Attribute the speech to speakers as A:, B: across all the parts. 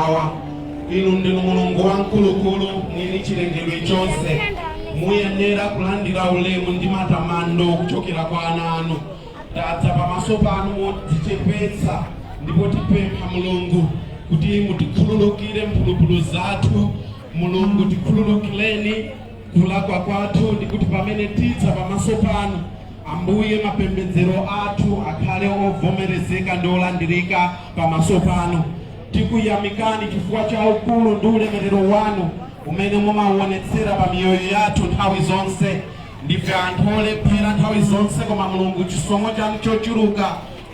A: mmawa. Inu ndinu Mulungu wamkulukulu, mwini chilengedwe chonse. Muyenera kulandira ulemu ndi matamando kuchokera kwa ana anu. Tadza pamaso panu modzichepetsa ndipo tipempha Mulungu kuti mutikhululukire mphulupulu zathu. Mulungu, tikhululukireni kulakwa kwathu, ndi kuti pamene tidza pamaso panu, Ambuye, mapembedzero athu akhale ovomerezeka ndi olandirika pamaso panu. Tikuyamikani chifukwa cha ukulu ndi ulemerero wanu umene mumauonetsera pa miyoyo yathu nthawi zonse. Ndife anthu olephera nthawi zonse, koma Mulungu, chisomo chanu chochuluka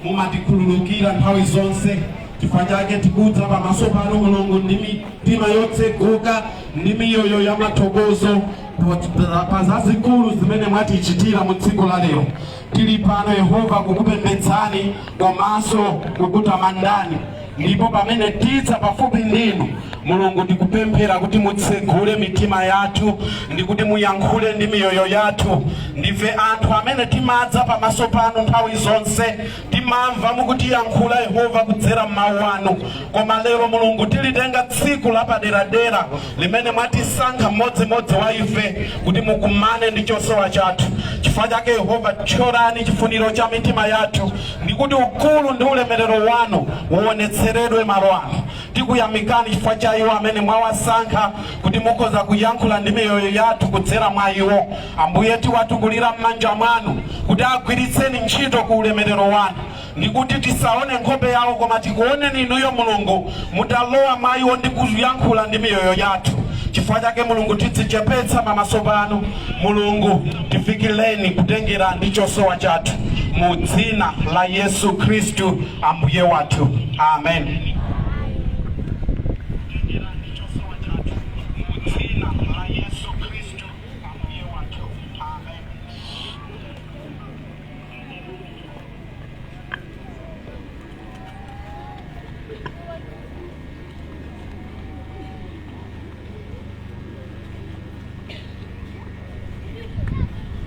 A: mumatikhululukira nthawi zonse. Chifukwa chake tikudza pamaso panu, Mulungu, ndi mitima yotseguka ndi miyoyo ya mathokozo pa zazikulu zimene mwatichitira mu tsiku la lero. Tili pano, Yehova, kukupembedzani komanso kukutamandani, ndipo pamene tidza pafupi ndinu, Mulungu, ndikupemphera kuti mutsegule mitima yathu ndi kuti muyankhule ndi miyoyo yathu. Ndife anthu amene timadza pamaso panu nthawi zonse, timamva mukutiyankhula, Yehova, kudzera m'mawu anu. Koma lero, Mulungu, tilitenga tsiku lapaderadera limene mwatisankha mmodzimmodzi wa ife kuti mukumane ndi chosowa chathu. Chifukwa chake, Yehova, thyolani chifuniro cha mitima yathu ndi kuti ukulu ndi ulemerero wanu uonetseredwe malo ano. Tikuyamikani chifukwa cha iwo amene mwawasankha kuti mukhoza kuyankhula ndi miyoyo yathu kudzera mwa iwo. Ambuye, tiwatukulira m'manja mwanu kuti agwiritseni ntchito ku ulemerero wanu, ndi kuti tisaone nkhope yawo koma tikuoneni inuyo, Mulungu, mutalowa mwa iwo ndi kuyankhula ndi miyoyo yathu. Chifukwa chake, Mulungu, tidzichepetsa pamaso panu. Mulungu, tifikireni kutengera ndi chosowa chathu, mu dzina la Yesu Khristu Ambuye wathu, amen.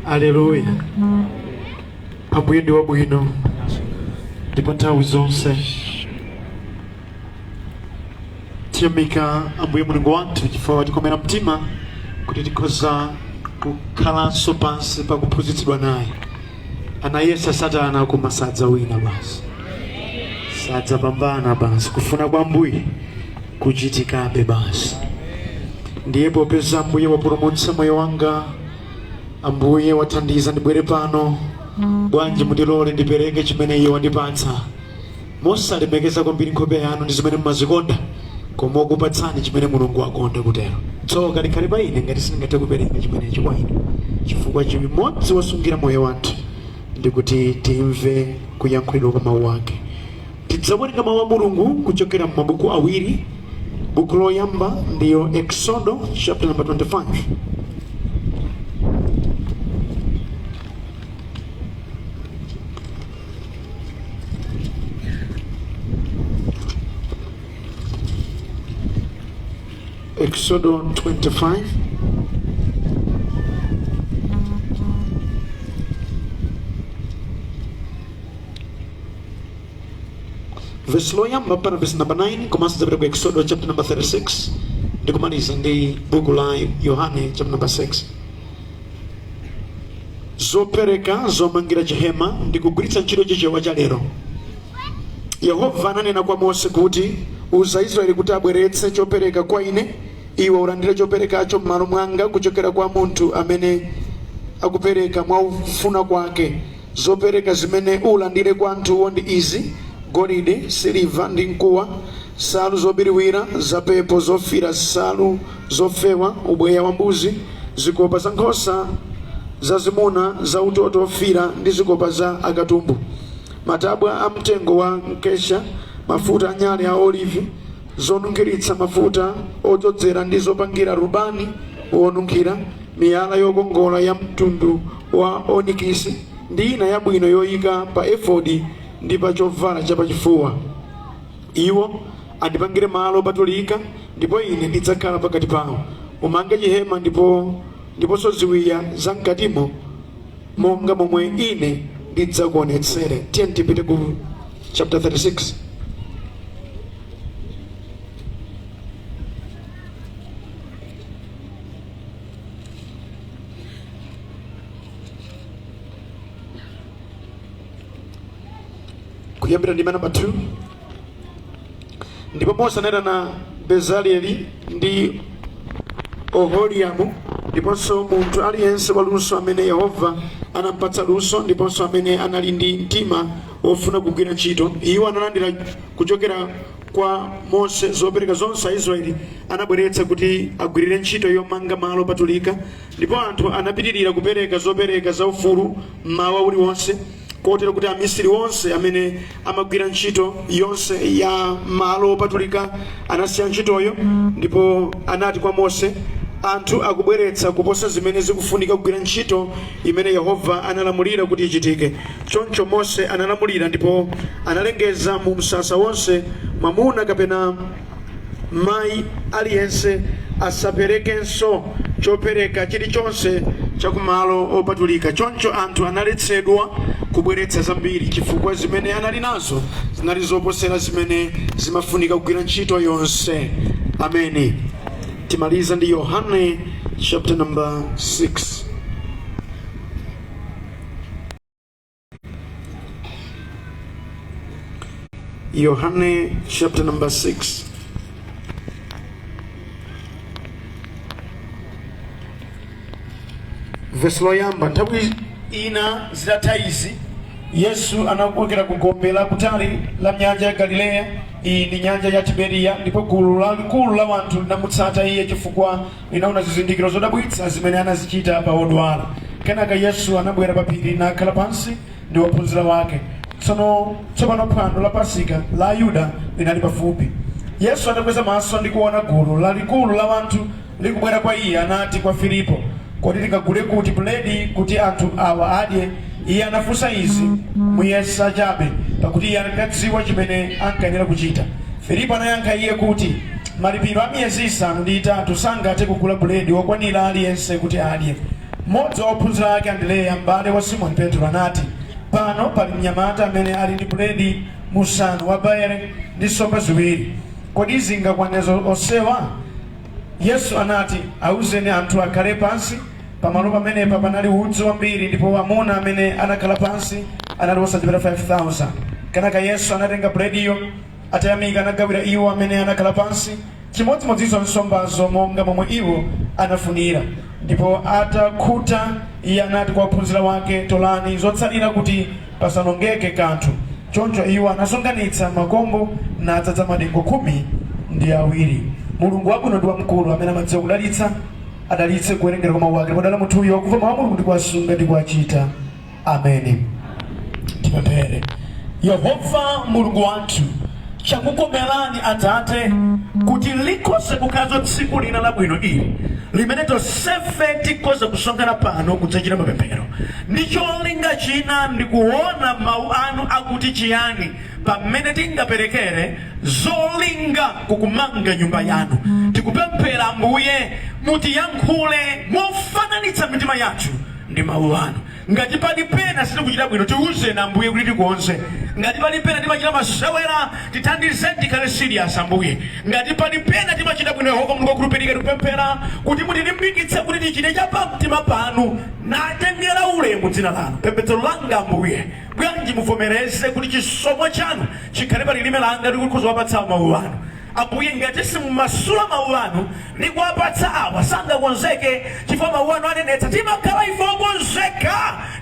B: Aleluya! Ambuye ndi wabwino ndipo nthawi zonse. Tiyamika Ambuye Mulungu wathu chifukwa watikomera mtima kuti tikhoza kukhalanso pansi pakuphunzitsidwa naye. Anayesa Satana koma sadzawina basi, sadzapambana basi. Kufuna kwa Ambuye kuchitikabe basi. Ndiye popeza Ambuye wapulumutsa moyo wanga, Ambuye wathandiza ndibwere pano, bwanji mundilole ndipereke chimene Iye wandipatsa, mosalemekeza kwambiri nkhope yanu ndi zimene mumazikonda, koma okupatsani chimene Mulungu akonda kutero. Tsoka likhale pa ine ngati sindingathe kupereka chimenechi kwa inu, chifukwa chimodzi wasungira moyo wathu ndikuti timve kuyankhulidwa kwa mawu ake. Tidzawerenga mawu a Mulungu kuchokera m'mabuku awiri. Buku loyamba ndiyo Exodo chapter number 25. Exodo 25, verse loyamba mpaka verse number 9, komanso tidzapita ku Exodo chapter number 36 ndi kumaliza ndi buku la Yohane chapter number 6. Zopereka zomangira chihema, ndi kugwiritsa ntchito Chichewa cha lero. Yehova ananena kwa Mose kuti, "Uza Israeli kuti abweretse chopereka kwa ine. Iwe ulandire choperekacho m'malo mwanga kuchokera kwa munthu amene akupereka mwakufuna kwake. Zopereka zimene ulandire kwa anthuwo ndi izi: golide, siliva ndi mkuwa, nsalu zobiriwira, zapepo, zofiira, nsalu zofewa, ubweya wa mbuzi, zikopa za nkhosa zazimuna za utoto wofiira ndi zikopa za akatumbu, matabwa a mtengo wa mkesha, mafuta a nyale a olivi, zonunkhiritsa, mafuta odzozera ndi zopangira lubani wonunkhira, miyala yokongola ya mtundu wa onikisi ndi ina yabwino yoyika pa efodi ndi pa chovala chapachifuwa. Iwo andipangire malo opatulika, ndipo ine ndidzakhala pakati pawo. Umange chihema ndiponso ziwiya za mkatimo monga momwe ine ndidzakuonetsere. Tiye tipite ku chapter 36. Kuyambira ndime namba 2. Ndipo Mose anayitana Bezaleli ndi Oholiabu ndiponso munthu aliyense waluso amene Yehova anampatsa luso ndiponso amene anali ndi mtima wofuna kugwira ntchito. Iwo analandira kuchokera kwa Mose zopereka zonse Aisraeli anabweretsa kuti agwirire ntchito yomanga malo opatulika. Ndipo anthu anapitirira kupereka zopereka zaufulu mmawa uliwonse, kotero kuti amisiri onse amene amagwira ntchito yonse ya malo opatulika anasiya ntchitoyo, ndipo anati kwa Mose, "Anthu akubweretsa kuposa zimene zikufunika kugwira ntchito imene Yehova analamulira kuti ichitike." Choncho Mose analamulira ndipo analengeza mu msasa wonse, "Mwamuna kapena mayi aliyense asaperekenso chopereka chilichonse chakumalo opatulika." Choncho anthu analetsedwa kubweretsa zambiri, chifukwa zimene anali nazo zinali zoposera zimene zimafunika kugwira ntchito yonse. Ameni. Timaliza ndi Yohane chapter number 6. Yohane chapter number 6, vesi loyamba. Nthawi ina zitatha izi, Yesu anakokera ku gombe lakutali la nyanja ya Galileya, iyi ndi nyanja ya Tiberiya. Ndipo gulu lalikulu la wanthu linamutsata iye, chifukwa linaona zizindikiro zodabwitsa zimene anazichita pa odwala. Kenaka Yesu anabwera pa phiri nakhala pansi ndi ophunzira wake. Tsopano phwando la Pasika la Ayuda linali pafupi. Yesu atakweza maso ndi kuona gulu lalikulu la wanthu likubwera kwa iye, anati kwa Filipo, "Kodi tingagule kuti buledi kuti anthu awa adye?" Iye anafunsa izi kumuyesa chabe, pakuti iye ankadziwa chimene ankayenera kuchita. Filipo anayankha iye kuti, "Malipiro a miyezi 8 sangathe kugula buledi wokwanira aliyense kuti adye." Mmodzi wa ophunzira ake, Andileya, m'bale wa Simoni Petro, anati, "Pano pali mnyamata amene ali ndi buledi musanu wa barele ndi nsomba ziwiri. Kodi zingakwane onsewa?" Yesu anati, "Awuzeni anthu akhale pansi." Pamalo pamenepa panali udzu wambiri, ndipo amuna amene anakhala pansi anali osachepera 5000. Kenaka Yesu anatenga bulediyo, atayamika, anagawira iwo amene anakhala pansi, chimodzimodzinso nsombazo monga momwe iwo anafunira. Ndipo atakhuta, iye anati kwa ophunzira wake, "Tolani zotsalira kuti pasanongeke kanthu." Choncho iwo anasonkhanitsa makombo nadzaza madengu 12. Mulungu wabwino ndi wamkulu, amene amadziwa kudalitsa, adalitse kuwerengera kwa mawu ake. Wodala munthuyo wakumva mawu a Mulungu ndi kuwasunga ndi kuwachita. Ameni. Tipemphere. Yehova Mulungu wathu, chakukomerani Atate kuti likhoze kukhalanso tsiku lina labwino ili limene tonsefe tikhoza kusonkhana pano kudzachita mapemphero ndi cholinga china, ndi kuona mawu anu akuti chiyani pamene tingaperekere zolinga kukumanga nyumba yanu. Tikupemphera Ambuye, mutiyankhule mofananitsa mitima yathu ndi mawu anu. Ngati pali pena sitikuchita bwino, tiwuzeni Ambuye kuti tikonze. Ngati pali pena timachita masewera, tithandizeni tikhale serious Ambuye. Ngati pali pena timachita bwino, Yehova Mulungu wokhulupirika, tikupemphera kuti mutilimbikitse kuti tichite chapamtima panu natengera ulemu dzina lanu. Pembedzero langa Ambuye, bwanji muvomereze kuti chisomo chanu chikhale pa lilime langa ndi kukhoza kuwapatsa mawu anu. Ambuye, ngati simumasula mawu anu ndi kuwapatsa awa, sangakonzeke, chifukwa mawu anu anenetsa timakhala ife okonzeka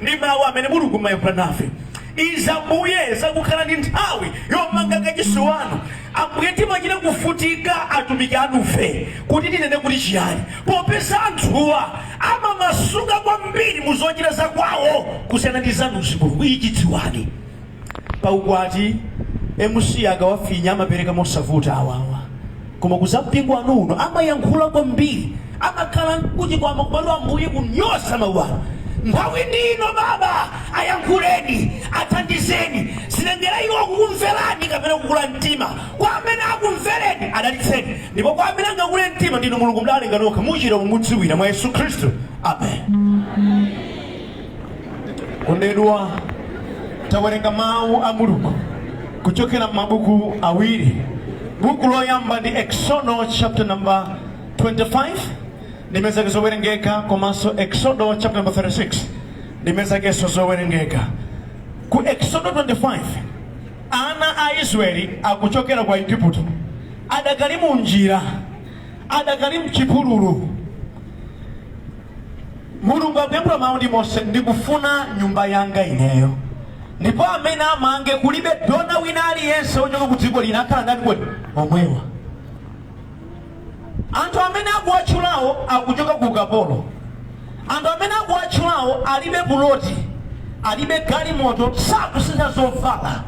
B: ndi mawu amene Mulungu mumayankhula nafe. Izi Ambuye zakukhala ndi nthawi yomanga kachisi wanu, Ambuye, timachita kufutika atumiki anufe kuti tinene kuti chiyani, popeza anthuwa amamasuka kwambiri mu zochita zakwawo kusiyana ndi zanuzi. Mulungu, ichi dziwani, paukwati MC akawafinya amapereka mosavuta awawa, koma kuza mpingo wanu uno amayankhula kwambiri, amakhala kuchikwama kumalo. Ambuye, kunyoza mawu anu. Nthawi ndino Baba, ayankhuleni, athandizeni. Zilengera iwo kukumverani kapena kukula mtima. Kwa amene akumvereni adalitseni, ndipo kwa amene angakule mtima, ndinu Mulungu mdalenga nokha, muchita mumudziwira mwa Yesu Khristu. Amen. Kondedwa, tawerenga mawu a Mulungu kuchokera m'mabuku awiri. Buku loyamba ndi Exodo chapter number 25, ndime zake zowerengeka, komanso Exodo chapter number 36, ndime zakenso zowerengeka. Ku Exodo 25 ana a Israeli akuchokera kwa Igupto, adakali mu njira, adakali mchipululu, Mulungu akuyankhula mawu ndi Mose: "Ndikufuna nyumba yanga ineyo, ndipo amene amange kulibe dona wina aliyense wochoka ku dziko lina, akhala ndani kodi? Omwewa." Anthu amene akuwatchulawo akuchoka ku ukapolo. Anthu amene akuwatchulawo alibe puloti, alibe galimoto, sakusintha zovala.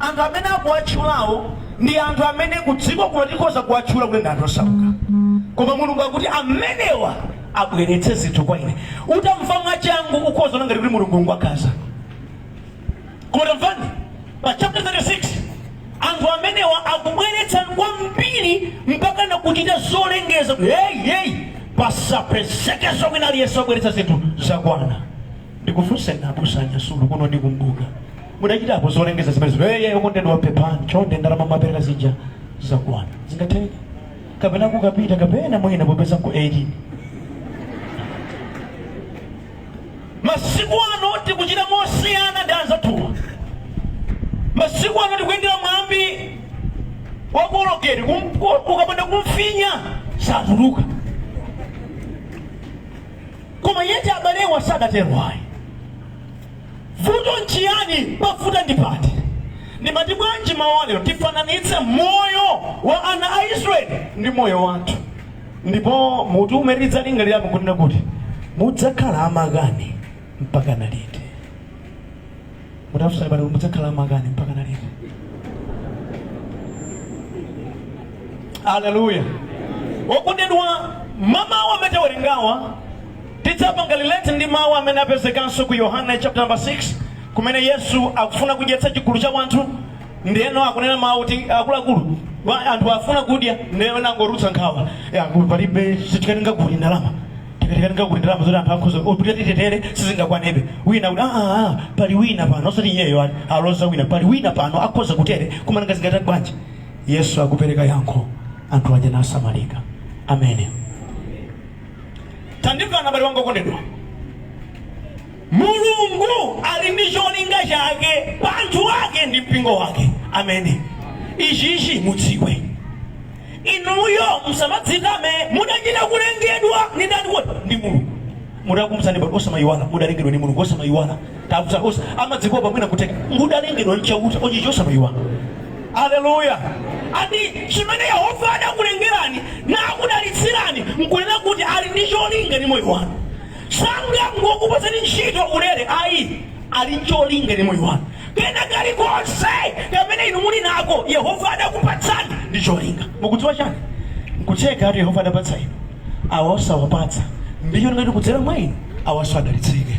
B: Anthu amene akuwatchulawo ndi anthu amene ku dziko kuno tikhoza kuwatchula kuti ndi anthu osauka, koma Mulungu akuti amenewa abweretse zinthu kwa ine. Utamva mwachangu ukhoza ngati kuti Mulungu ngwakhaza, koma tamvani pa chapter 36, anthu amenewa akubweretsa kwambiri mpaka nakuchita zolengeza kuti, "Hey, hey, pasapezekezo wina aliyense wabweretsa zinthu, zakwana." Ndikufunse nabusa Nyasulu kuno ndikumbuka mudachitapo zolengeza zimenezo: "Hey, hey, okondedwa, pepani chonde, ndalama mapereka zija zakwana"? Zingatheke kapena kukapita kapena mwina popeza nku 18? Masiku ano tikuchita mosiyana ndi anzathuwa. Masiku ano tikuyendera mwambi wakuolokeri, ukapanda kumfinya satuluka. Koma yeti abalewa sadatero ayi. Vuto nchiyani? Pavuta ndi pati? Ndimati bwanji mawu alero tifananitse moyo wa ana a Israeli ndi moyo wathu, ndipo mutu umene tidzalingalirapo kunena kuti "Mudzakhala amakani mpaka na liti?" Mutafunsani pano: mudzakhala amakani mpaka na liti? Aleluya! Okondedwa, mamawu amene tawerengawa tidzapanga relate ndi mawu amene apezekanso ku Yohane chapter number 6, kumene Yesu akufuna kudyetsa chigulu cha wanthu. Ndiyeno akunena mawu kuti, "Akuluakulu, anthu afuna kudya." Ndiyeno angorutsa nkhawa ya, palibe, tikatinga kuli ndalama, tikatinga kuli ndalama zoti anthu akhoza kuti titetere, sizingakwanebe. Wina kuti, "Ah, ah, ah, pali wina pano," osati iyeyo ali aloza wina, "Pali wina pano akhoza kutere, koma nanga zingatani bwanji?" Yesu akupereka yankho, anthu aja nasamalika. Amene tandimvana, abale wanga okondedwa, Mulungu ali ndi cholinga chake pa anthu ake ndi mpingo wake. Amene ichichi mudziwe inuyo, musamadzitame. Mudachita kulengedwa ndi ndani kodi? Ndi Mulungu. Mudakumsani bado, osamayiwala mudalengedwa ndi Mulungu. Osamayiwala takusa osa amadzikopa mwina kuteka, mudalengedwa nchauta ochichi, osamayiwala. Aleluya! Ati chimene Yehova adakulengerani nakudalitsirani nkunena kuti ali ndi cholinga ndi moyo wanu. Sangangokupasani ntchito ulere ayi, ali ncholinga ndi moyo wanu. Kena kalikonse kamene inu muli nako, Yehova adakupatsani ndi cholinga. Mukudziwa chani? Nkutheka ati Yehova adapatsa inu, awa osawapatsa, ndicho ngati kudzera mwa inu awaso adalitsike.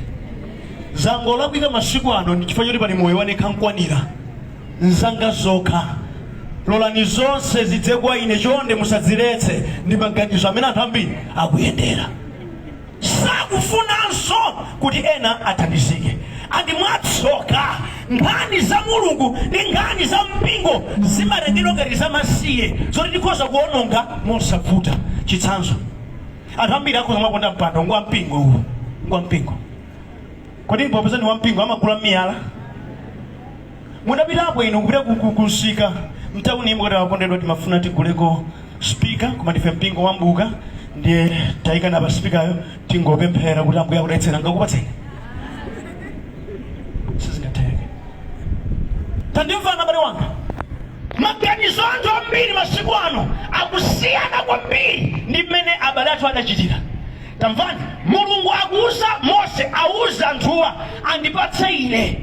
B: Zangolakwika masiku ano ndi chifukwa choti pali moyo wanekha nkwanira, nzanga zokha, lolani zonse zidze kwa ine, chonde musadziletse, ndi maganizo amene anthu ambiri akuyendera. Sakufunanso kuti ena athandizike. Andi mwatsoka, nkhani za Mulungu ndi nkhani za mpingo zimatengedwa ngati zamasiye, zoti tikhoza kuononga mosavuta. Chitsanzo, anthu ambiri akhoza makonda mpando ngwa mpingo, uwu ngwa mpingo. Kodi popeza ndi wampingo amagula miyala? Mudapitapo inu kupita kumsika mtauni imwe kuti, "Akondedwa, timafuna tiguleko speaker, koma ndife mpingo wa Mbuka, ndiye tayikana pa speakeryo, tingopemphera kuti Ambuye akudalitseni," angakupatseni? Sizingatheke. Tandimvana, abale wanga, maganizo anthu ambiri masiku ano akusiyana kwambiri ndi mmene abale athu adachitira. Tamvani, Mulungu akuuza Mose, "Auza anthuwa andipatse ine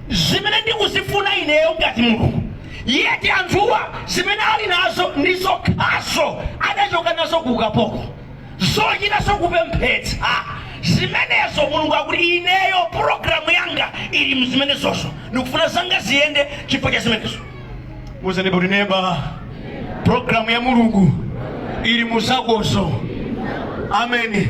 B: zimene ndikuzifuna ineyo ngati Mulungu." Yeti anthuwa zimene ali nazo ndi zokhazo adachoka nazo ku ukapolo, zochitanso kupemphetsa zimenezo. Mulungu akuti, "Ineyo pulogalamu yanga ili mzimenezozo, ndikufuna zanga ziyende chifukwa cha zimenezo." Muzeni kuti, "Neba, pulogalamu ya Mulungu ili muzakozo." Ameni.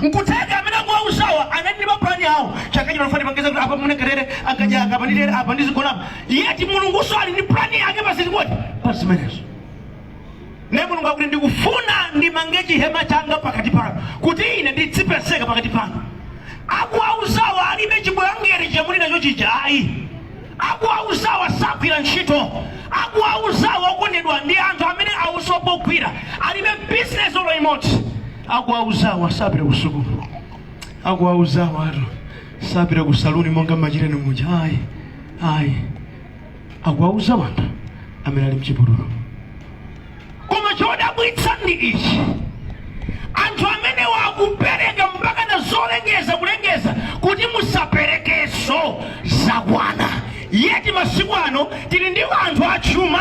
B: Nkutheka amene akuwauzawa anali ndi mapulani awo: chaka chino fani pangeza kuti apa munekerere akadya apa nditere apa ndizigona apa. Yeti Mulunguso ali ndi plani yake pasizikoti pa zimenezo. Ne Mulungu akuti, "Ndikufuna ndimange chihema changa pakati panu, kuti ine ndizipezeka pakati panu." Akuwauzawa alibe chibwangeri chamuli nacho chija ayi.
C: Akuwauzawa sagwira ntchito. Akuwauzawa, okondedwa, ndi anthu amene awusopogwira, alibe bizinesi olo imodzi. Akuwauzawa sapita ku sukulu. Akuwauzawa atu sapita ku saluni monga machiteni muja, ayi, ayi. Akuwauza wanthu amene ali mchipululu. Koma chodabwitsa ndi ichi: anthu amene wakupereka mpaka na zolengeza, kulengeza kuti musaperekeso, zakwana. Yeti masiku ano tili ndi anthu achuma,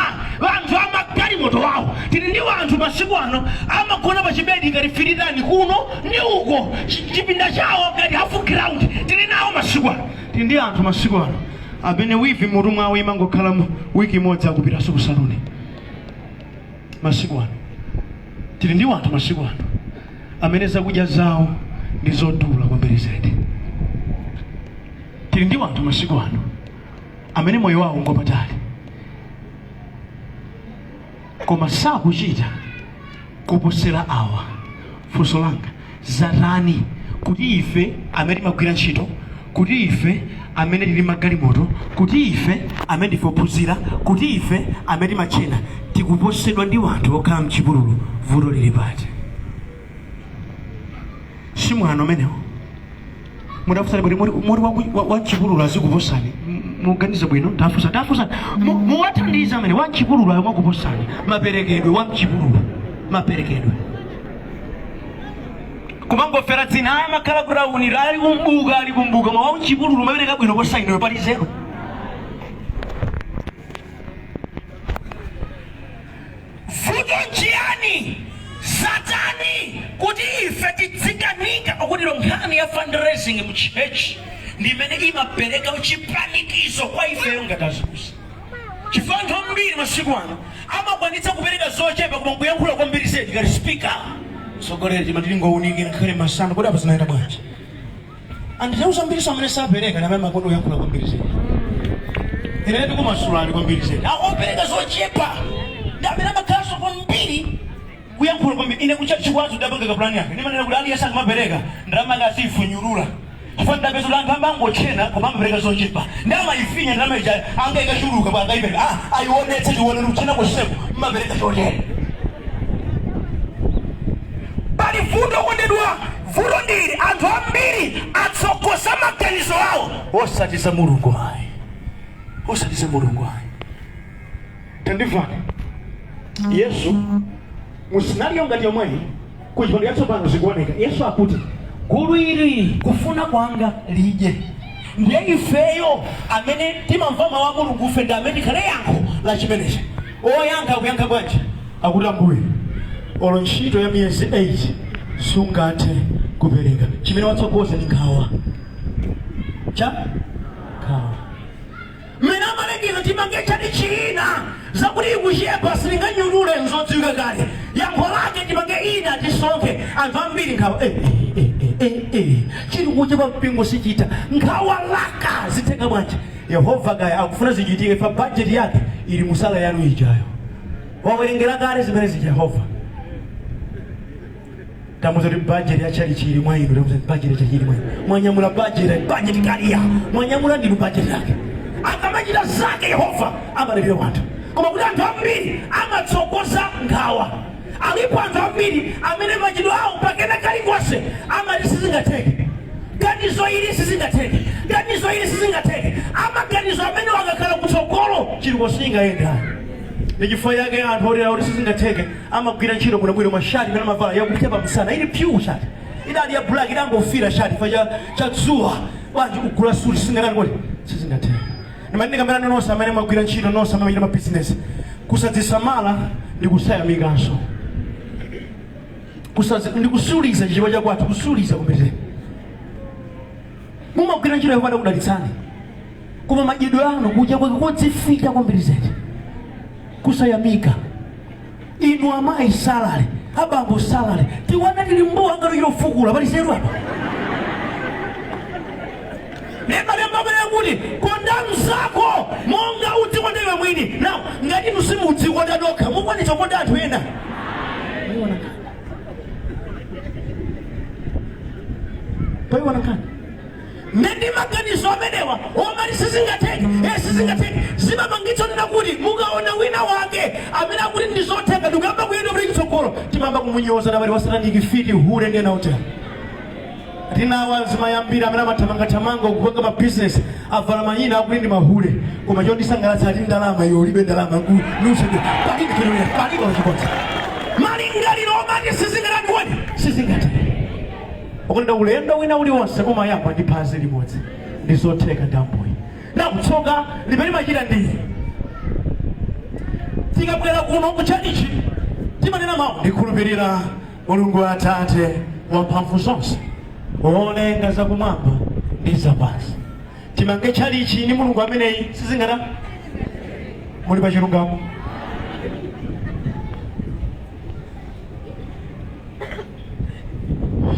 C: anthu amagalimoto awo. Tili ndi anthu masiku ano amagona pa chibedi ngati firitani kuno ndi uko, chipinda chawo ngati half ground. Tili nawo masiku ano. Tili ndi anthu masiku ano amene weave mutu mwawo imangokhala wiki imodzi, akupitanso ku saluni. Masiku ano tili ndi anthu masiku ano amene zakudya zawo ndi zodula kwambiri zedi. Tili ndi anthu masiku ano amene moyo wawo ngopatali, koma sakuchita kuposera awa. Funso langa: zatani kuti ife amene timagwira ntchito, kuti ife amene tili magalimoto, kuti ife amene ndife ophunzira, kuti ife amene timachena, tikuposedwa ndi wanthu okhala mchipululu? Vuto lili pati? Si mwano umenewo? Mudafunsani kuti moti wa mchipululu azikuposani? Muganize bwino. Ndafusa, ndafusa. Muwathandiza amene wa mchipululu ayo mwakuposani maperekedwe. Wa mchipululu maperekedwe kumangofera dzina, aya makhala kutauni, ali kumbuka, ali kumbuka. Ma wa mchipululu mapereka bwino posainiwe pali zero. Vuto nchiyani? Satani kuti ife tidzikanika pakuti nkhani ya fundraising mu church ndi imene imapereka chipanikizo kwa ifeyo ngati azibusa, chifukwa anthu ambiri masiku ano amakwanitsa kupereka zochepa koma kuyankhula kwambiri zedi ngati speaker. Mtsogoleri, timati ngowunikira ngakhale masana, kodi apa zinayenda bwanji? Andithawi zambiri amene sapereka ndi amene amakonda kuyankhula kwambiri zedi. Ine ndikumasulani kwambiri zedi. Akopereka zochepa ndi amene amakhalanso kwambiri kuyankhula kwambiri. Ine kucha chikwazo ndapanga kapulani yake, ndimanena kuti aliyense akamapereka ndalama akazifunyulula, chifukwa ndapeza kuti anthu amangochena koma amapereka zochepa, ndi amayifinya ndalama ija. Anga ikachuluka pa akayipereka, ah, ayionetse, tione kuchena koseko mmapereka chotere. Pali vuto, kondedwa. Vuto ndili anthu ambiri atsogoza maganizo awo osati za Mulungu ayi, osati za Mulungu ayi. Tandimvani, Yesu mu scenario ngati yomweyi ku Chipangano Chatsopano zikuoneka. Yesu akuti, "Gulu ili kufuna kwanga lidye." Ndiye ifeyo amene timamva mawu a Mulungu, ife ndi amene tikhale yankho la chimenechi. Oyankha akuyankha bwanji? Akuti, "Ambuye, olo ntchito ya miyezi 8 sungathe kupereka." Chimene watsogoza ndi nkhawa cha nkhawa. Mmene amalengeza timange chati china, zakuti ikuchepa silinganyulule, nzodziwika kale. Yankho lake timange ina, tisonkhe anthu ambiri. Nkhawa, eh, eh, eh, eh, eh. Chili kuchepa, mpingo sichita. Nkhawa laka zitenga bwanji? Yehova kaya akufuna zichitike fa bajeti yake ili musala yanu ijayo, wawerengera kale zimene zija Yehova. Tamuza kuti bajeti ya chalichi ili mwa inu. Tamuza kuti bajeti ya chalichi ili mwa inu. Mwanyamula bajeti, bajeti kaliya mwanyamula ndinu bajeti yake. Akamachita zake Yehova amalipira wanthu, koma kuti anthu ambiri amatsogoza nkhawa. Alipo anthu ambiri amene machidwe awo pakena kalikonse amati sizingatheke, ganizo ili sizingatheke, ganizo ili sizingatheke. Amaganizo amene akakhala kutsogolo chilikonse singayenda. Ndi chifukwa chake anthu olera kuti sizingatheke amagwira ntchito bwinobwino. Mashati imene amavala yakupsa pamsana ili pyu, shati idali ya black idangofira shati fa cha dzuwa. Bwanji kugula suti sizingatani? Kodi sizingatheke? Ndimati nonse amene mwagwira ntchito, nonse amene machita mabizinesi, kusadzisamala ndi kusayamikanso. Ndi kusuliza chichewa chakwathu, kusuliza kumbeze. Mumagwira ntchito, Yehova adakudalitsani, koma madyedwe anu kudya kwake kodzifita kwambiri zedi, kusayamika. Inu amayi salary, abambo salary, tiwana tili mbuwa ngati chilofukula. Pali zeru apa? Lembalemba amene kuti konda mzako monga udzikonda iwe mwini. Now ngati inu simudzikonda nokha, mukwanitsa kukonda anthu ena? Paiwana nkhani. Ndi maganizo amenewa omati sizingatheke, sizingatheke, zimapangitsa nena kuti mukaona wina wake amene akuti ndizotheka ndikuyamba kuyenda kuti chitsogolo, timamba kumunyoza namati wa satanic, fiti, hule ndena utera. Tinawa zimayambira amene amathamangathamanga kupanga mabizinesi, avala mayina akuti ndi mahule, koma chondisangalatsa ati ndalama, iwe ulibe ndalama, palibe palibe chikondi. Malingaliro omati sizingatani kodi, sizingatheke. Ukonda ulendo wina uliwonse umayamba ndi phazi limodzi. Ndi zotheka ndi Ambuye. Nakutsoka limene machita ndiye tikabwera kuno kuchalichi timanena mawu, "Ndikhulupirira Mulungu Atate wamphamvu zonse, wolenga zakumwamba ndi zapansi." Timange tchalichi ni Mulungu ameneyi sizingata muli pa chilungamo.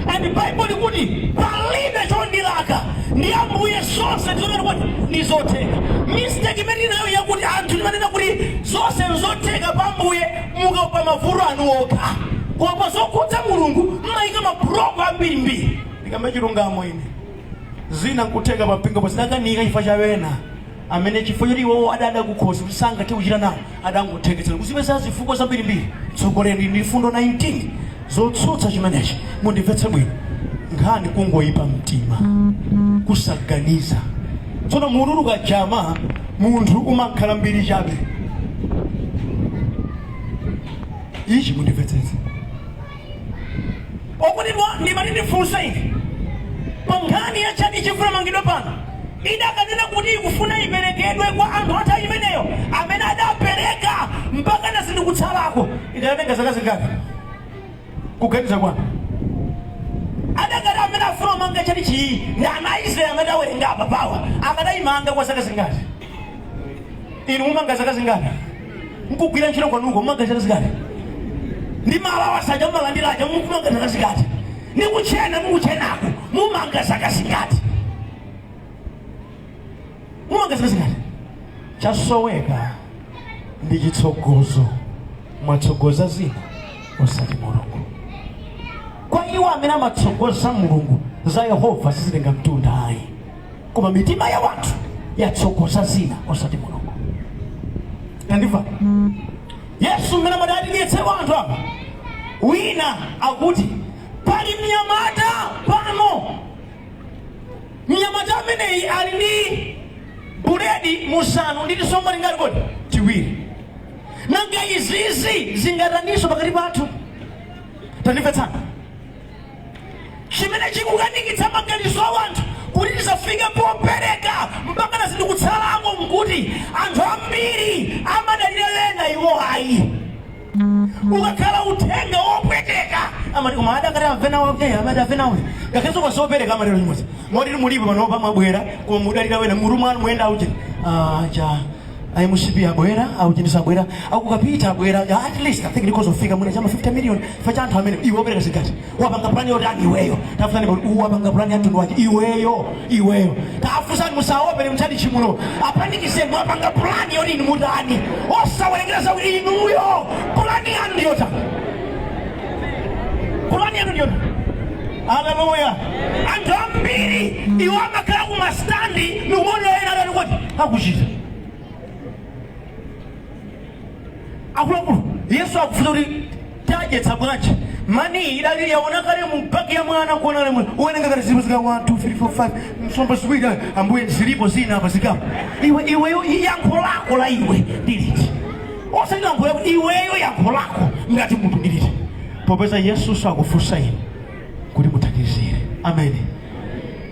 C: And Bible likuti palibe chondilaka, ndi Ambuye zonse ndizotani kuti ndizotheka. Mistake imene inayo yakuti anthu timanena kuti zonse nzotheka pa Ambuye mukapa mavuto anu okha, koma zokhudza Mulungu mmayika mabuloko ambirimbiri. Ndikamba chilungamo ine, zina nkutheka pa mpingo zidakanika chifukwa cha wena amene chifukwa choti iwowo adada kukhosi kuti sangathe kuchita nawo, adangotheketsera kuzipeza zifukwa zambirimbiri. Tsogoleri ndi fundo 19 zotsutsa chimenechi. Mundimvetse bwino, nkhani kungoyipa mtima, kusaganiza. Tsono mutu ukajama, munthu umakhala mbiri chabe. Ichi mundimvetsetse, okondedwa, ndimati ndifunse ine, pa nkhani ya tchalichi chifuna mangidwe pano, idakanena kuti ikufuna iperekedwe kwa anthu atha imeneyo amene adapereka mpaka na zinthu kutsalako, ikanatenga zaka zingati kuganiza kwanu? Adakati amene afuna kumanga tchalichi ndi ana a Israeli amene awerenga apa pawa, akadayimanga kwa zaka zingati? Inu mumanga zaka zingati? Nkugwira ntchito kwanuko mumanga zaka zingati? Ndi malawa saja mumalandiraja mukumanga zaka zingati? Ndi kuchena mukuchenako mumanga zaka zingati? Mumanga zaka zingati? Chasoweka ndi chitsogozo. Mwatsogoza zina osati Mulungu. Kwa iwo amene amatsogoza Mulungu, za Yehova sizitenga mtunda ayi, koma mitima ya wanthu yatsogoza zina osati Mulungu. Tandimva, Yesu mmene amati atidyetse wanthu apa, wina akuti pali mnyamata pano, mnyamata ameneyi ali ndi buledi musanu ndi tisomba tingati kodi? Tiwiri. Nanga izizi zingataniso pakati pathu? Tandimvetsana, chimene chikukanikitsa maganizo a anthu kuti tisafike popereka mpaka na zinthu kutsalako nkuti anthu ambiri amadalira ena, iwo ayi. Ukakhala uthenga wopweteka amati, "Koma adakati amve nawo, amati amve nawo." Ngakhalenso kwa zopereka amatero chimodzi. Moti mulipo panopa mwabwera, koma mudalira wena mutu mwanu muyenda auche cha MCP abwera, auchinisa abwera, akukapita abwera, at least I think ndikozofika mwina chama 50 million fa cha anthu amene. Iwe opereka zingati? Wapanga plan yotani iweyo? Tafusani kuti wapanga plan ya mtundu wache iweyo. Iweyo tafusani, musaopere mchali chimuno, apanikise. Mwapanga plan yoti inu mutani? Osawerengera za inuyo, plan yanu ndiyotani? Plan yanu ndiyotani? Haleluya! Anthu ambiri iwo amakhala ku mastandi nikumaonera ena atati kuti akuchita. Akuluakulu, Yesu akufunsa kuti tadyetsa bwanji? Mani idali yaona kale mu bagi ya mwana, kuona kale uwerenga kale zilipo zika 1 2 3 4 5, nsomba ziwiri, Ambuye, zilipo zina apa zikapo. Iwe, iweyo, yankho lako la iwe ndiliti? Osati yankho lako iweyo, yankho lako ngati munthu ndiliti? Popeza Yesu sakufunsa inu kuti muthandizire. Amene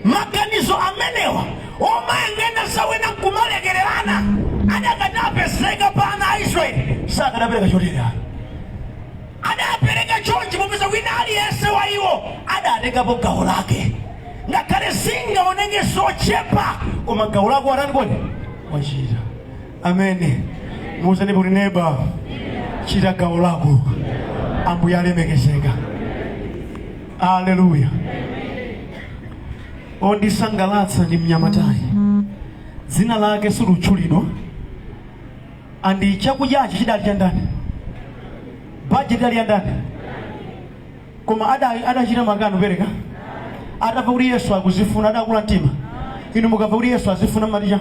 C: maganizo amenewa omayang'ana zawena nkumalekererana adakati apezeka pa ana a Israeli, sakadapereka chotere. Adapereka chonchi popeza wina aliyense wa iwo adatengapo gawo lake, ngakhale zingaoneke zochepa, koma gawo lako atani kodi? Wachita. Amene muuzeni kuti, "Neba, chita gawo lako, Ambuye alemekezeka." Aleluya! Ondisangalatsa ndi mnyamatayi, dzina lake silutchulidwa. Andi chakudyachi chidali cha ndani? Bajeti ali ya ndani? Koma adachita makani kupereka. Atamva kuti Yesu akuzifuna, adakula mtima.
B: Inu mukamva kuti Yesu azifuna malicha,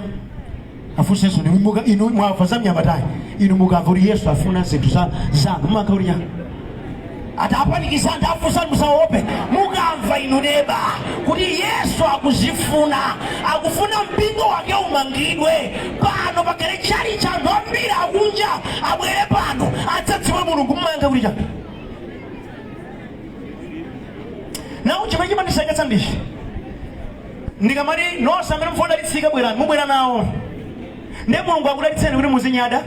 B: afunsenso ni muka inu mwamva za mnyamatayi. Inu mukamva kuti Yesu afuna zinthu za zanu, mumankha kuti chani?
C: Atapanikiza anthu, afunsani, musaope. Mukamva inu neba kuti Yesu akuzifuna, akufuna mpingo wake umangidwe pano, pakhale chali cha anthu ambiri akunja abwere pano adzadziwe Mulungu, mumayankha kuti chani?
B: Nawo chimene chimandiseketsa ndichi: ndikamati nonse amene mufuna kudalitsika bwerani, mubwera nawo, ndiye Mulungu akudalitseni kuti muzinyada.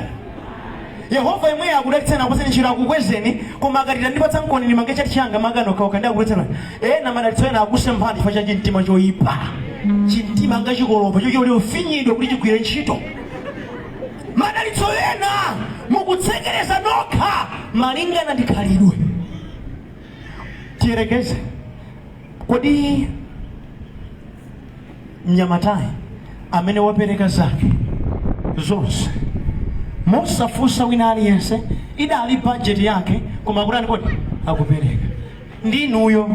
B: Yehova yemweyo akudalitseni, akupatseni ntchito, akukwezeni, koma akati tandipatsa mkoni ndimange chati changa, makano okhaokha ndi akudalitseni ena, madalitso ena akusemphani chifukwa cha chimtima choyipa, chimtima nga chikolopa chochoti ufinyidwe kuti chigwire ntchito.
C: Madalitso ena mukutsekereza nokha malingana ndi khalidwe.
B: Tiyerekeze, kodi mnyamatayi amene wapereka zake zonse mosafunsa wina aliyense, idali bajeti yake, koma akutani kodi? Akupereka. Ndi inuyo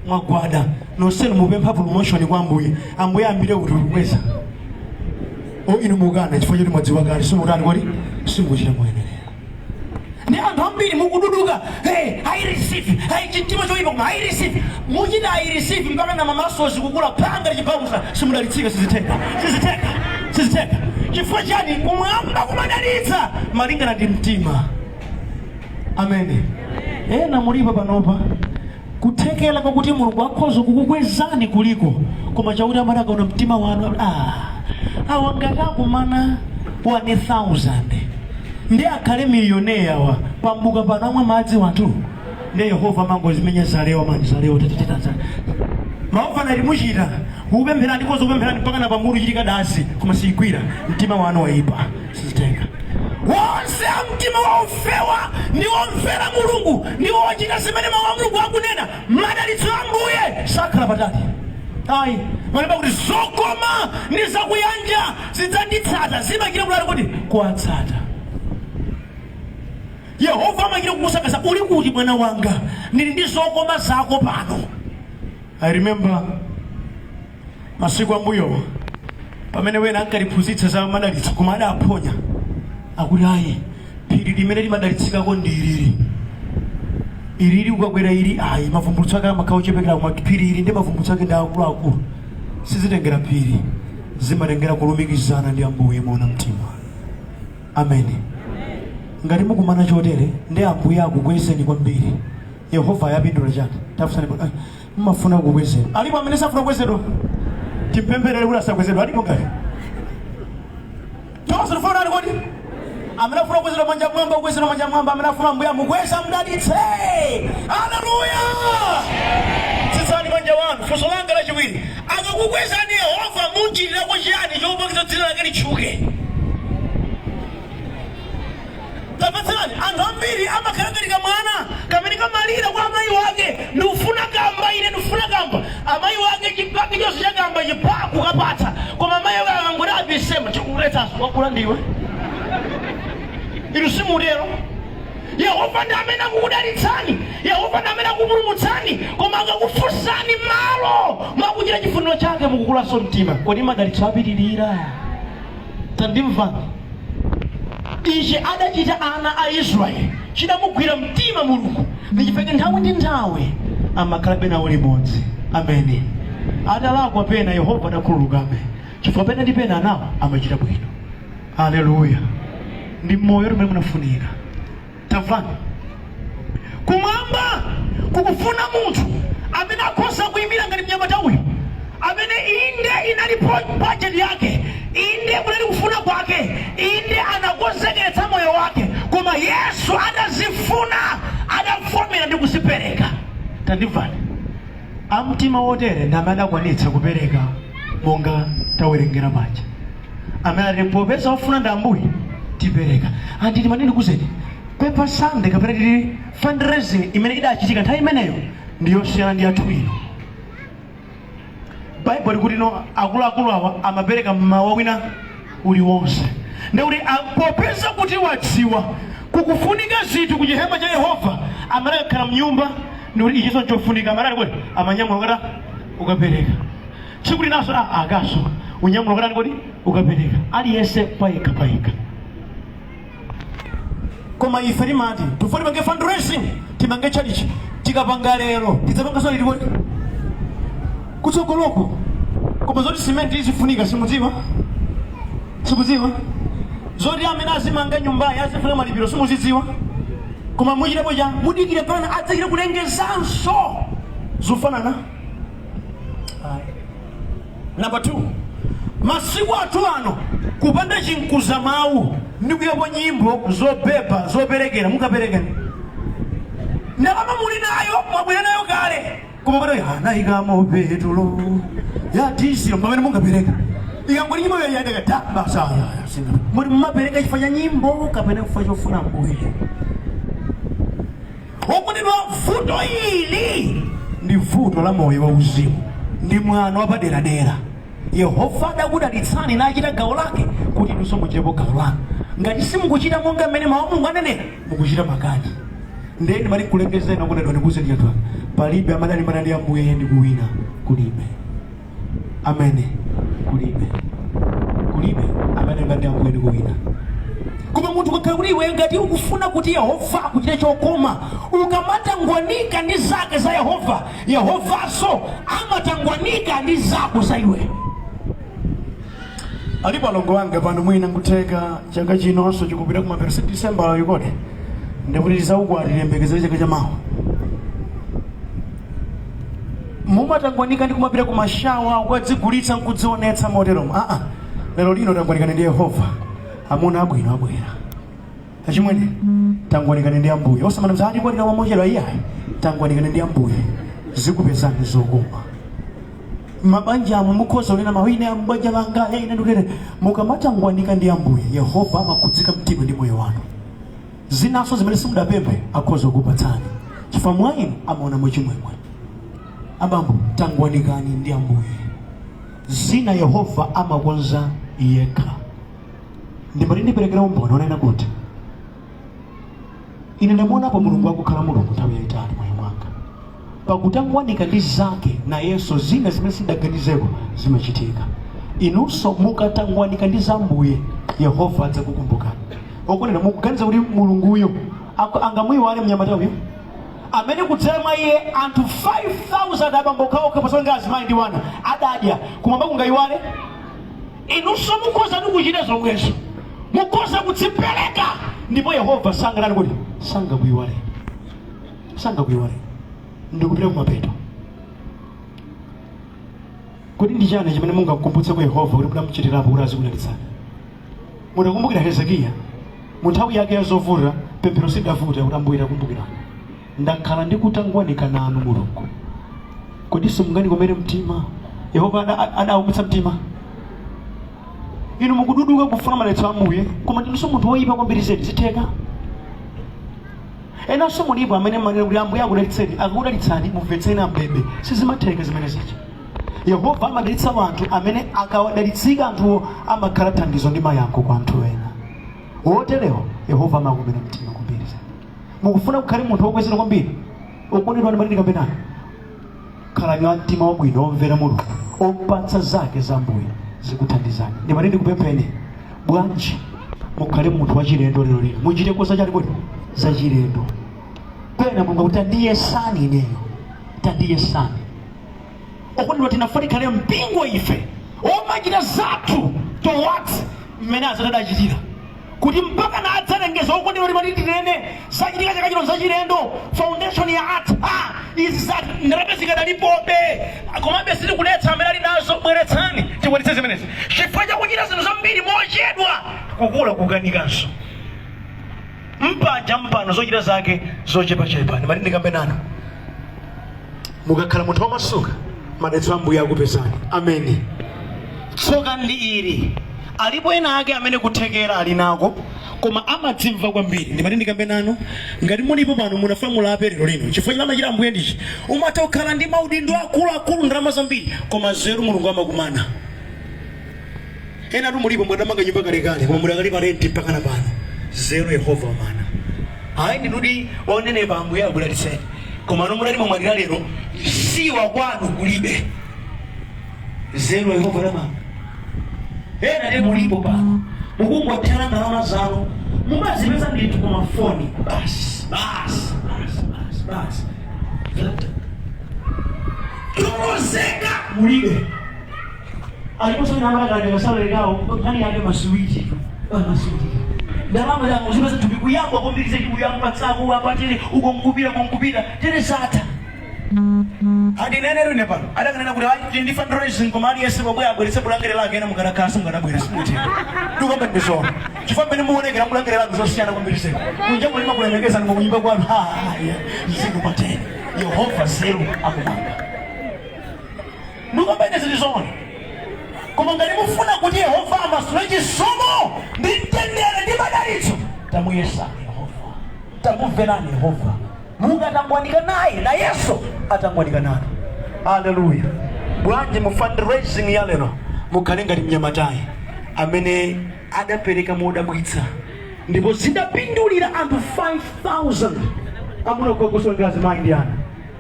B: mwagwada nonsenu mupempha promotion kwa Ambuye, Ambuye ambire kuti kukweza o, inu mukana chifukwa choti mwadziwa kale simutani kodi? Simukuchita moyenerera.
C: Ndi anthu ambiri mukududuka, "Hey, I receive." Hey, chimtima choyipa, koma I receive. Muchita I receive mpaka na mamasozi kukula phanga lichibakusa, simudalitsika. Sizitheka, sizitheka, sizitheka. Chifukwa chani? Kumwamba kumadalitsa malingana ndi mtima.
B: Amene ena mulipo panopa, kuthekera kwakuti Mulungu akhoza kukukwezani kuliko, koma chakuti amati akaona mtima wanu, ah, awa ngati akumana 1000 ndi akhale millionaire wa pambuka pano amwe madzi wanthu. Ndi Yehova amangozimenya zalewa mani zalewa tatatata maofana limuchita kukupempherani, koza kupempherani mpaka na pamutu chitika dasi, koma siyigwira. Mtima wanu waipa, sizitenga.
C: Wonse a mtima waufewa ndi womvera Mulungu ndi wochita zimene mawu a Mulungu akunena, madalitso a Ambuye sakhala patali ayi. Malemba kuti zokoma ndi zakuyanja zidzanditsata. Zimachita kulali kuti kuwatsata. Yehova amachita kukusakasa, "Uli kuti mwana wanga? Ndili ndi zokoma zako pano."
B: I remember masiku ambuyo pamene wena ankatiphunzitsa za madalitso, koma adaphonya. Akuti ayi, phiri limene limadalitsikako ndi ilili, ilili ukakwera ili, ayi, mavumbulutso ake amakhala ochepekera, koma phiri ili ndi mavumbulutso ake ndi akuluakulu. Sizitengera phiri, zimatengera kulumikizana ndi Ambuye moona mtima. Amene ngati mukumana chotere ndi Ambuye, akukwezeni kwambiri. Yehova ayapindula chani? Tafunsani, mmafuna kukwezedwa? Alipo amene safuna kukwezedwa? Timpempherere kuti asakwezedwa. Alipo? Ngati
C: tonse tifuna nani kodi? Amene afuna kukwezedwa, manja mwamba. Kukwezedwa, manja mwamba. Amene afuna Ambuye amukweza, mdalitse. Haleluya! Tsitsani manja wanu. Funso langa lachiwiri: akakukwezani Yehova, munchitirako chiyani chopangitsa dzina lake litchuke? Tamvetserani, anthu ambiri amakhala ngati kamwana kamene kamalira kwa amayi wake, "Ndikufuna kamba ine, ndikufuna kamba." Amayi wake chipaki chonse cha kamba chipaku kapatsa, koma amayi wake akangoti apisema, chikuletsanso, "Wakula ndiwe." Inu simutero. Yehova ndi amene akukudalitsani, Yehova ndi amene akupulumutsani, koma akakufunsani malo mwakuchita chifuniro chake, mukukulanso mtima, kodi madalitso apitirira? Tandimvani, ichi adachita ana a Israeli chidamugwira mtima Mulungu, ndichifukwa nthawi ndi nthawi amakhalabe nawo limodzi. Ameni. Atalakwa pena, Yehova adakhululukabe, chifukwa pena ndi pena anawo amachita bwino. Haleluya! Ndi moyo umene munafunika. Tamvani, kumwamba kukufuna munthu amene akhoza kuyimira ngati mnyamata uyu, amene inde inali budget yake, inde kunali kufuna kwake, inde anakonzekeretsa moyo wake, koma Yesu atazifuna adavomera ndi kuzipereka.
B: Tandimvani, amtima wotere ndi amene adakwanitsa kupereka monga tawerengera paja, amene ati popeza wafuna ndi Ambuye, tipereka. Anditi manini kuzeni Pepper Sunday kapena tili fundraising imene idachitika nthawi imeneyo ndiyosiyana ndi yathu ino. Baibulo likuti no, akuluakulu awa amapereka mmawa wina uliwonse. Ndikuti popeza kuti wadziwa kukufunika zinthu ku chihema cha Yehova, amene akakhala mnyumba ndikuti ichinso nchofunika, amene ali kuti amanyamula ukata ukapereka. Tsiku linaso akaso
C: Unyamula ukatani kodi? Ukapereka. Aliyense payekha payekha. Koma ife timati tifuna tipange fundraising, timange chalichi. Tikapanga lero, tidzapanganso liti kodi? Kutsogoloko. Koma zoti simenti izifunika simudziwa? Simudziwa? Zoti amene azimanga nyumbayi azifuna malipiro simuzidziwa? Koma muchitepo cha mudikire mpaka adzachite kulengezanso zofanana. Ayi. Number 2, masiku athu ano kupanda chinkuza mawu ndi kuyapo nyimbo zobeba zoperekera, mukaperekeni ndalama muli nayo, mwabwera nayo kale, koma pano anayikamo petulo ya dizilo pamene mungapereka. Ikangoti nyimbo yayandeka ta basa, muli mumapereka chifukwa cha nyimbo kapena chifukwa chofuna Mbuye? Okondedwa, vuto ili ndi vuto la moyo wauzimu, ndi mwano wapaderadera. Yehova adakudalitsani nachita gawo lake kuti inunso muchitepo gawo lanu. Ngati simukuchita monga mmene mawu a Mulungu anenera, mukuchita makani. Ndiye ndimati nkulengezeni, okondedwa, ndikuwuzeni chanthu anga, palibe amene alimbana ndi Ambuye ndi kuwina. Kulibe amene, kulibe, kulibe amene alimbana ndi Ambuye ndi kuwina. Koma munthu ukakhala kuti iwe ngati ukufuna kuti Yehova akuchite chokoma, ukamatangwanika ndi zake za Yehova, Yehovanso amatangwanika ndi zako za iwe. Alipo alongo anga pano, mwina nkutheka chaka chinonso chikupita kumapeto, si December yikode, ndikuti tizaukwati tiyembekezere chaka chamawa. Mumatangwanika ndi kumapita kumashawa ukadzigulitsa nkudzionetsa moteromo. Aa, lero lino tangwanikani ndi Yehova. Amuna abwino abwera. Achimwene, tangwanikani ndi Ambuye. Osamana mzati kwatira wamochedwa, iyayi. Tangwanikani ndi Ambuye, zikupezani zokoma mabanja amu. Mukhoza kunena mawine ambanja langa ine ndikutere. Mukamatangwanika ndi Ambuye, Yehova amakhudzika mtima ndi moyo wanu. Zinaso zimene simudapemphe akhoza kukupatsani chifukwa mwa inu amaona mwachimwemwe. Abambo, tangwanikani ndi Ambuye, zina Yehova amakonza yekha. Ndimati ndiperekera umboni onena kuti ine ndamuonapo Mulungu akukhala Mulungu nthawi yayitali moyo mwanga. Pakutangwanika ndi zake, nayenso zina zimene sindaganizeko zimachitika. Inunso mukatangwanika ndi za Ambuye, Yehova adzakukumbukani. Okondedwa, mukuganiza kuti Mulunguyo angamuyiwale mnyamata uyu amene kudzera mwa iye anthu 5000, abambo okhaokha pasonga azimayi ndi wana, adadya? Kumwamba kungayiwale? Inunso mukhoza ndi kuchita zomwezo, mukhoza kudzipereka ndipo Yehova sanganani kuti sangakuyiwale, sangakuyiwale. Ndikupita kumapeto. Kodi ndi chani chimene mungakumbutse kwa Yehova kuti mudamuchitirapo kuti azikudalitsani? Mutakumbukira Hezekiya mu nthawi yake ya zovuta, pemphero sidavuta kuti, "Ambuye, takumbukirani, ndakhala ndikutangwanika nanu Mulungu, kodi simungandikomere mtima?" Yehova adawumitsa mtima? Inu mukududuka kufuna madalitso a Ambuye, koma ndinunso munthu woyipa kwambiri zedi. Zitheka? Enanso mulipo amene manena kuti Ambuye akudalitseni. Akakudalitsani, mumvetseni ambebe, sizimatheka zimene zija. Yehova amadalitsa anthu amene akawadalitsika anthuwo amakhala thandizo ndi mayankho kwa anthu ena. Woterewo Yehova amakomera mtima kwambiri zedi. Mukufuna kukhale munthu wokwezera kwambiri, okondedwa, ndi kapena khalani wa mtima wabwino, omvera Mulungu, opatsa zake za Ambuye, zikuthandizani. Ndimati ndikupempheni, bwanji mukhale munthu wachilendo lero lino? Muchite kosa chani kodi? Zachilendo. Pena Mulungu akuti, "Tandiyesani ineyo, tandiyesani." Okondedwa, tinafuna tikhale mpingo ife omachita zathu towards mmene azatadachitira kuti mpaka na adzalengeza. Okondedwa, timati tinene zachitika chaka chino zachilendo, foundation ya atha, izi zati ndalama zikadalipobe, komabe sitikuletsa amene ali nazo, bweretsani tikwanitse zimenezi. Chifukwa chakuchita zinthu zambiri mochedwa, kukula kukanikanso mpaja mpano zochita zake zochepachepa. Ndimati ndikambe nanu, mukakhala munthu wamasuka, madalitso a Ambuye akupezani. Ameni. Tsoka ndi ili, alipo ena ake amene kuthekera ali nako koma amadzimva kwambiri. Ndimati ndikambe nanu, ngati mulipo pano munafuna mulape lero lino, chifukwa chimene amachita Ambuye ndichi: umatha kukhala ndi maudindo akuluakulu, ndalama zambiri, koma zeru Mulungu amakumana. Ena tu mulipo mwadamanga nyumba kalekale, koma mudakalipa renti mpaka na pano. Zeru Yehova wamana. Ayi, ndinudi onenepa, Ambuye akudalitseni, koma nomudati mwamwalira lero, siwa kwanu kulibe. Zeru Yehova lamanga. Ena ndi mulipo pano mukungothera ndalama zanu, mumazipeza ndithu ku mafoni, basi basi basi basi basi, zatha. Chokonzeka mulibe. Aliponso ina amakakalaga salary kawo, nkhani yake masuwiti, masuwiti. Ndalama zangu zipeza thupi kuyamba kwambiri zeki, kuyamba tsako apatire uko nkupira kunkupira tere, zatha. Andinene rine pano adakanena kuti ayi, ndi fundraising, koma aliyense pomwe abweretse bulangere lake, ena mukanakhala mukanabwera, simutheka. Ndikamba ndizona chifukwa mmene muonekera bulangere lake zosiyana kwambiri zeko kunja mulima kulemekeza ndi mukunyumba kwanu. Ziko patene Yehova zeru akumanga. Ndikamba ine zilizona, koma ngati mufuna kuti Yehova amasule chisomo ndi mtendere ndi madalitso, tamuyesani Yehova, tamumverani Yehova. Mukatangwanika naye, nayenso atangwanika nanu. Haleluya! Bwanji mu fundraising ya lero mukhale ngati mnyamatayi amene adapereka modabwitsa ndipo zidapindulira anthu 5000, amuna kukakusonga, azimayi ndi ana,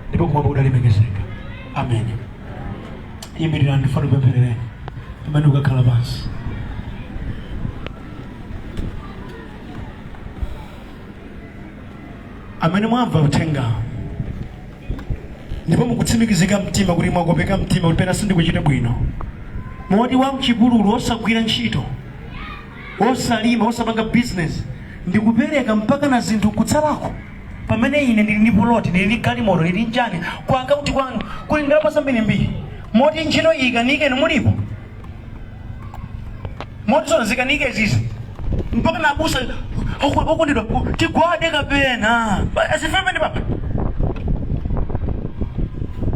C: ndipo kumwamba kudalemekezeka. Amen. Imirirani, ndifuna kupempherereni pamene ukakhala pansi. Amene mwamva uthengawo ndipo mukutsimikizika mtima kuti mwakopeka mtima kuti pena sindikuchita bwino, moti wa mchipululu, osagwira ntchito, osalima, osapanga business, ndikupereka mpaka na zinthu kutsalako, pamene ine ndili ndi poloti, ndili ndi galimoto, ndili njani, ku akaunti kwanu kuli ndalama zambirimbiri, moti ntchito iyi ikanike inu mulipo, moti tsono zikanike zizi mpaka nabusa okondedwa tigwade kapena zifemene papa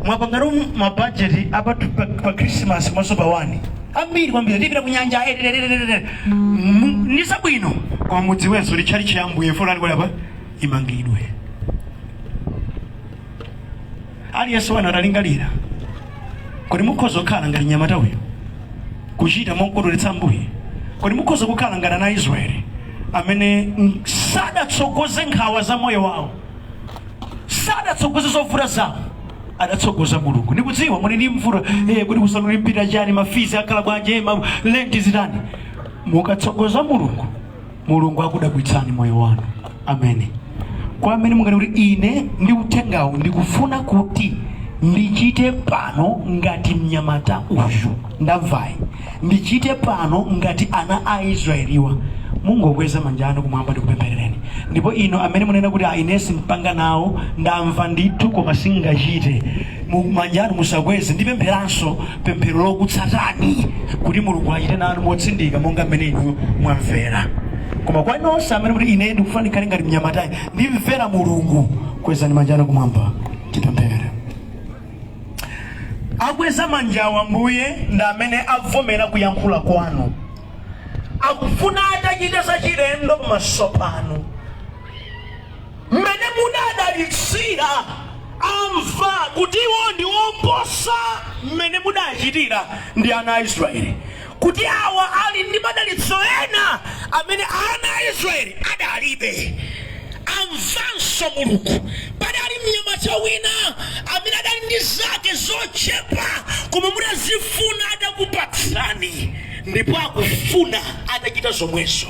C: mwapangano mabajeti apa pa Christmas mwaso pa 1 ambiri kwambiri, tipita kunyanja ndi zabwino, koma mudziwenso litchali chiyambuye folani kwali apa imangidwe. Aliyense wanu atalingalira kuti mukhoza kukhala ngati nyamata uyu, kuchita mokondweretsa Ambuye, kuti mukhoza kukhala ngati ana a Israeli amene sadatsogoze nkhawa za moyo wawo, sadatsogoze zovuta zawo, adatsogoza Mulungu. Ndikudziwa muli ndi mvuto kuti kusanulimpira chani, ma fees akhala bwanji, rent zitani. Mukatsogoza Mulungu, Mulungu akudabwitsani moyo wanu. Amene kwa amene mungati kuti ine ndi uthengawu ndikufuna kuti ndichite pano ngati mnyamata uyu ndamvayi, ndichite pano ngati ana a Israeliwa, mungokweza manja anu kumwamba ndikupempherereni. Ndipo ino amene munena kuti, "Ah, ine simpanga nawo, ndamva ndithu koma singachite," manja anu musakweze. Ndipempheranso pemphero lokutsatani kuti Mulungu achite nanu motsindika monga mmene inu mwamvera. Koma kwa nonse amene kuti ine ndikufuna ndikhale ngati mnyamatayi, ndimvera Mulungu, kwezani manja anu kumwamba tipemphere. Akweza manjawo, Ambuye, ndi amene avomera kuyankhula kwanu, akufuna atachita zachilendo pamaso panu mmene mudadalitsira. Amva kuti iwo ndi oposa mmene mudachitira ndi ana a Israeli, kuti awa ali ndi madalitso ena amene ana a Israeli adalibe. Amvanso, Mulungu, padali mnyamata wina amene adali ndi zake zochepa, koma mudazifuna adakupatsani, ndipo akufuna atachita zomwezo.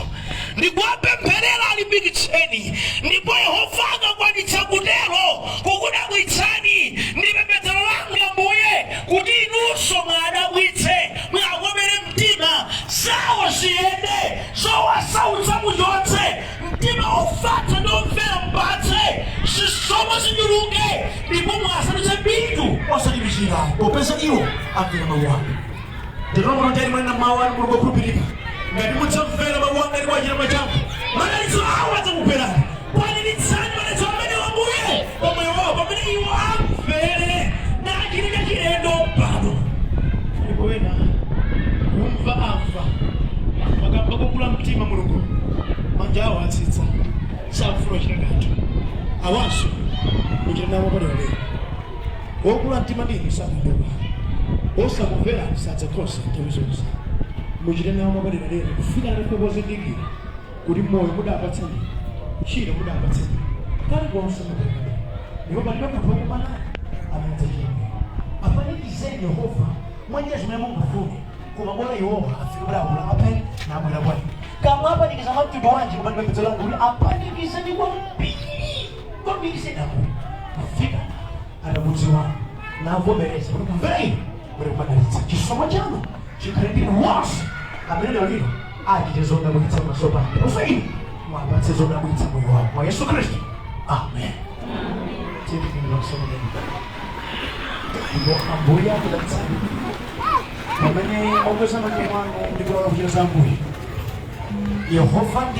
C: Ndikuwapempherera, alimbikitseni, ndipo Yehova akakwanitsa kutero kukudabwitsani, ndi pembedzero langa, Mbuye, kuti inunso mwadabwitse, mwakomere mtima, zawo ziyende, zowasautsa muchotse, mtima ofatsa ndi omvera mpatse, zisomo zichuluke, ndipo mwasandutse bitu osati michira, popeza iwo amvera mawu anu. Tinomuno mwanena mawu anu, Mulungu okhulupirika, ngati mudzamvera mawu anga ndi kuwachita mwachangu, madalitso awo adzakugwerani. Kwaniritsani madalitso amene, Ambuye, pamoyo wawo pamene iwo amvere nachita chilendo pano. Ndipo ena kumva amva, makamba kokula mtima, Mulungu, manja awo atsitsa, sakufuna kuchita kanthu. Awanso muchita nawo paderadera. Wokula mtima ndinu sakanduka, osakumverani sadzakhoza nthawi zonse. Muchite nawo mwapaderadera kufika nafe pozindikira kuti moyo mudapatsani, ntchito mudapatsani, kalikonse mupereka, ndipo palibe munthu wokumana amene adzachita bwino. Apanikizeni, Yehova, mwanjira zimene mungafune. Koma bola iwowa afike kuti akulape nabwera kwa inu. Kamwe apanikiza mtundu wanji, koma ndipembedzo langa kuti apanikize ndi kwambiri kwambiri sedaku kufika atakudziwa navomereza kuti kumvera inu kuti kumadalitsa. Chisomo chanu chikhale ndi wonse amene lero lino achite zodabwitsa pamaso panu, ndiponso inu mwapatse zodabwitsa moyo wawo mwa Yesu Khristu, amen. Ndipo Ambuye akudalitsani pamene mwakweza manja mwanu ndi kulapa kuchita za Ambuye Yehova ndi